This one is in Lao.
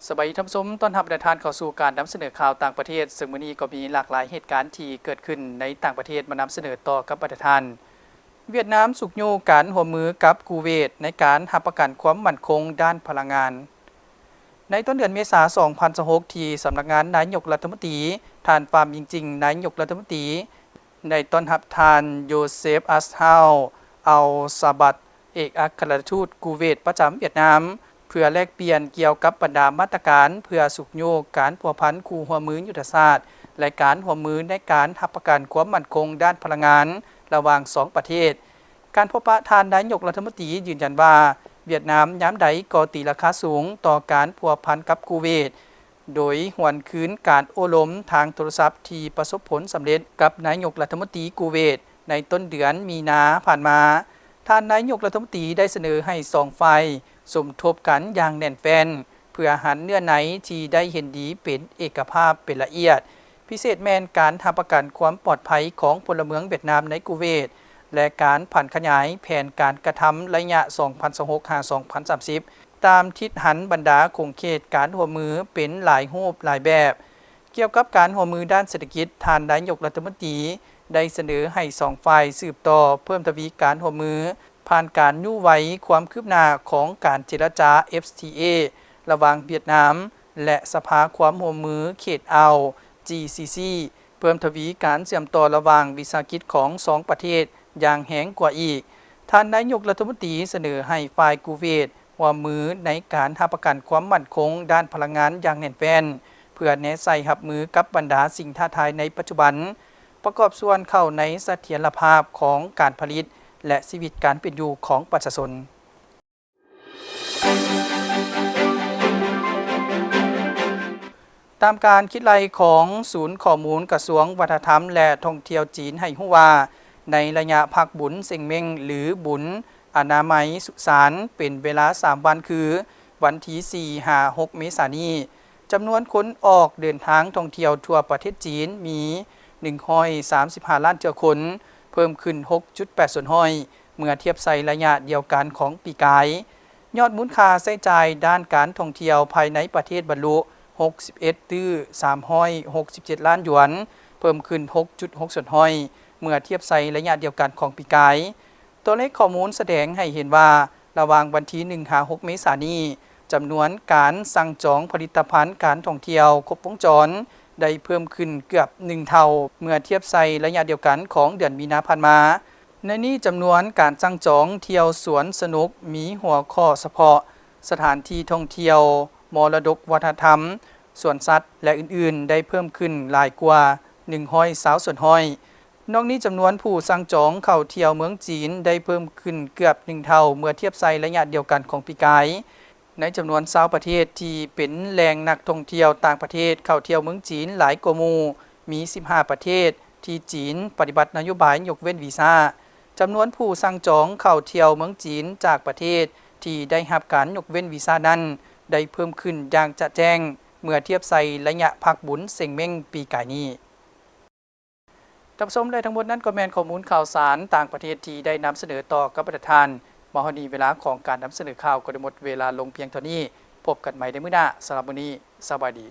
ສະບາຍດີທ່ານຜູ້ຊົມ, ຕ້ອນຮັບບັນດາທ່ານເຂົ້າສູ່ການນຳສະເໜີຂ່າວຕ່າງປະເທດ, ເຊິ່ງມື້ນີ້ກໍມີຫຼາກຫຼາຍເຫດການທີ່ເກີດຂຶ້ນໃນຕ່າງປະເທດມານຳສະເໜີຕໍ່ກັບບັນດາທ່ານ. ຫວຽດນາມຊຸກຍູ້ການຮ່ວມມືກັບກູເວດໃນການຮັບປະກັນຄວາມໝັ້ນຄົງດ້ານພະລັງງານ. ໃນຕົ້ນເດືອນເມສາ ສອງພັນຊາວຫົກ ທີ່ສຳນັກງານນາຍົກລັດຖະມົນຕີ, ທ່ານ ຟາມ ອິງຈິງ ນາຍົກລັດຖະມົນຕີ ໄດ້ຕ້ອນຮັບທ່ານ ໂຢເຊຟ ອັດເຮົາ ອັລ ຊາບັດ ເອກອັກຄະລັດຖະທູດກູເວດປະຈຳຫວຽດນາມ ເພື່ອແລກປ່ຽນກ່ຽວກັບບັນດາມາດຕະການເພື່ອຊຸກຍູ້ການພົວພັນຄູ່ຮ່ວມມືຍຸດທະສາດ ແລະ ການຮ່ວມມືໃນການຮັບປະກັນຄວາມໝັ້ນຄົງດ້ານພະລັງງານລະຫວ່າງສອງປະເທດ. ການພົບປະທ່ານນາຍົກລັດຖະມົນຕີຢືນຢັນວ່າ ຫວຽດນາມຍາມໃດກໍຕີລາຄາສູງຕໍ່ການພົວພັນກັບກູເວດ, ໂດຍຫວນຄືນການໂອ້ລົມທາງໂທລະສັບທີ່ປະສົບຜົນສຳເລັດກັບນາຍົກລັດຖະມົນຕີກູເວດໃນຕົ້ນເດືອນມີນາຜ່ານມາ. ທ່ານນາຍົກລັດຖະມົນຕີໄດ້ສະເໜີໃຫ້ສອງຝ່າຍສົມທົບກັນຢ່າງແໜ້ນແຟ້ນ ເພື່ອຫັນເນື້ອໃນທີ່ໄດ້ເຫັນດີເປັນເອກະພາບເປັນລະອຽດ, ພິເສດແມ່ນການຮັບປະກັນຄວາມປອດໄພຂອງພົນລະເມືອງຫວຽດນາມໃນກູເວດ ແລະ ການຜັນຂະຫຍາຍແຜນການກະທຳໄລຍະ ສອງພັນຊາວຫົກ ຫາ ສອງພັນສາມສິບ ຕາມທິດຫັນບັນດາຂົງເຂດການຮ່ວມມືເປັນຫຼາຍຮູບຫຼາຍແບບ. ກ່ຽວກັບການຮ່ວມມືດ້ານເສດຖະກິດ, ທ່ານນາຍົກລັດຖະມົນຕີໄດ້ສະເໜີໃຫ້ສອງຝ່າຍສືບຕໍ່ເພີ່ມທະວີການຮ່ວມມື ຜ່ານການຍູ້ໄວຄວາມຄືບໜ້າຂອງການເຈລະຈາ ເອັຟ ທີ ເອ ລະຫວ່າງຫວຽດນາມ ແລະ ສະພາຄວາມຮ່ວມມືເຂດອ່າວ ຈີ ຊີ ຊີ ເພີ່ມທະວີການເຊື່ອມຕໍ່ລະຫວ່າງວິສາຫະກິດຂອງສອງປະເທດຢ່າງແຮງກວ່າອີກ. ທ່ານນາຍົກລັດຖະມົນຕີສະເໜີໃຫ້ຝ່າຍກູເວດຮ່ວມມືໃນການຮັບປະກັນຄວາມໝັ້ນຄົງດ້ານພະລັງງານຢ່າງແໜ້ນແຟ້ນ ເພື່ອແນໃສ່ຮັບມືກັບບັນດາສິ່ງທ້າທາຍໃນປັດຈຸບັນ, ປະກອບສ່ວນເຂົ້າໃນສະຖຽນລະພາບຂອງການຜະລິດ ແລະ ຊີວິດການເປັນຢູ່ຂອງປະຊາຊົນ. ຕາມການຄິດໄລ່ຂອງສູນຂໍ້ມູນກະຊວງວັດທະນະທຳ ແລະ ທ່ອງທ່ຽວຈີນໃຫ້ຮູ້ວ່າ, ໃນໄລຍະພັກບຸນເຊັງເມັງ ຫຼື ບຸນອະນາໄມສຸສານ ເປັນເວລາສາມວັນ ຄື ວັນທີສີ່ ຫາ ຫົກ ເມສານີ້, ຈຳນວນຄົນອອກເດີນທາງທ່ອງທ່ຽວທົ່ວປະເທດຈີນມີໜຶ່ງຮ້ອຍສາມສິບຫ້າລ້ານເທື່ອຄົນ, ເພີ່ມຂຶ້ນຫົກຈຸດແປດສ່ວນຮ້ອຍ ເມື່ອທຽບໃສ່ໄລຍະດຽວກັນຂອງປີກາຍ. ຍອດມູນຄ່າໃຊ້ຈ່າຍດ້ານການທ່ອງທ່ຽວພາຍໃນປະເທດບັນລຸຫົກສິບເອັດຕື້ສາມຮ້ອຍຫົກສິບເຈັດລ້ານຢວນ, ເພີ່ມຂຶ້ນຫົກຈຸດຫົກສ່ວນຮ້ອຍ ເມື່ອທຽບໃສ່ໄລຍະດຽວກັນຂອງປີກາຍ. ຕົວເລກຂໍ້ມູນສະແດງໃຫ້ເຫັນວ່າ ລະຫວ່າງວັນທີໜຶ່ງ ຫາ ຫົກ ເມສານີ້, ຈຳນວນການສັ່ງຈອງຜະລິດຕະພັນການທ່ອງທ່ຽວຄົບວົງຈອນໄດ້ເພີ່ມຂຶ້ນເກືອບໜຶ່ງເທົ່າ ເມື່ອທຽບໃສ່ໄລຍະດຽວກັນຂອງເດືອນມີນາຜ່ານມາ. ໃນນີ້, ຈຳນວນການສັ່ງຈອງທ່ຽວສວນສະໜຸກມີຫົວຂໍ້ສະເພາະ, ສະຖານທີ່ທ່ອງທ່ຽວ, ມໍລະດົກວັດທະນະທຳ, ສວນສັດ ແລະ ອື່ນໆ ໄດ້ເພີ່ມຂຶ້ນຫຼາຍກວ່າໜຶ່ງຮ້ອຍຊາວສ່ວນຮ້ອຍ. ນອກນີ້, ຈຳນວນຜູ້ສັ່ງຈອງເຂົ້າທ່ຽວເມືອງຈີນໄດ້ເພີ່ມຂຶ້ນເກືອບໜຶ່ງເທົ່າ ເມື່ອທຽບໃສ່ໄລຍະດຽວກັນຂອງປີກາຍ. ໃນຈຳນວນຊາວປະເທດທີ່ເປັນແຫຼ່ງນັກທ່ອງທ່ຽວຕ່າງປະເທດເຂົ້າທ່ຽວເມືອງຈີນຫຼາຍກວ່າໝູ່, ມີສິບຫ້າປະເທດທີ່ຈີນປະຕິບັດນະໂຍບາຍຍົກເວັ້ນວີຊາ. ຈຳນວນຜູ້ສັ່ງຈອງເຂົ້າທ່ຽວເມືອງຈີນຈາກປະເທດທີ່ໄດ້ຮັບການຍົກເວັ້ນວີຊານັ້ນ ໄດ້ເພີ່ມຂຶ້ນຢ່າງຈະແຈ້ງ ເມື່ອທຽບໃສ່ໄລຍະພັກບຸນເຊັງເມັງປີກາຍນີ້. ທ່ານຜູ້ຊົມ ແລະ ທັງໝົດນັ້ນກໍແມ່ນຂໍ້ມູນຂ່າວສານຕ່າງປະເທດທີ່ໄດ້ນຳສະເໜີຕໍ່ກັບບັນດາທ່ານ. ມາຮອດນີ້ເວລາຂອງການນຳສະເໜີຂ່າວກໍໄດ້ໝົດເວລາລົງພຽງເທົ່ານີ້. ພົບກັນໃໝ່ໃນມື້ໜ້າ. ສຳລັບມື້ນີ້, ສະບາຍດີ.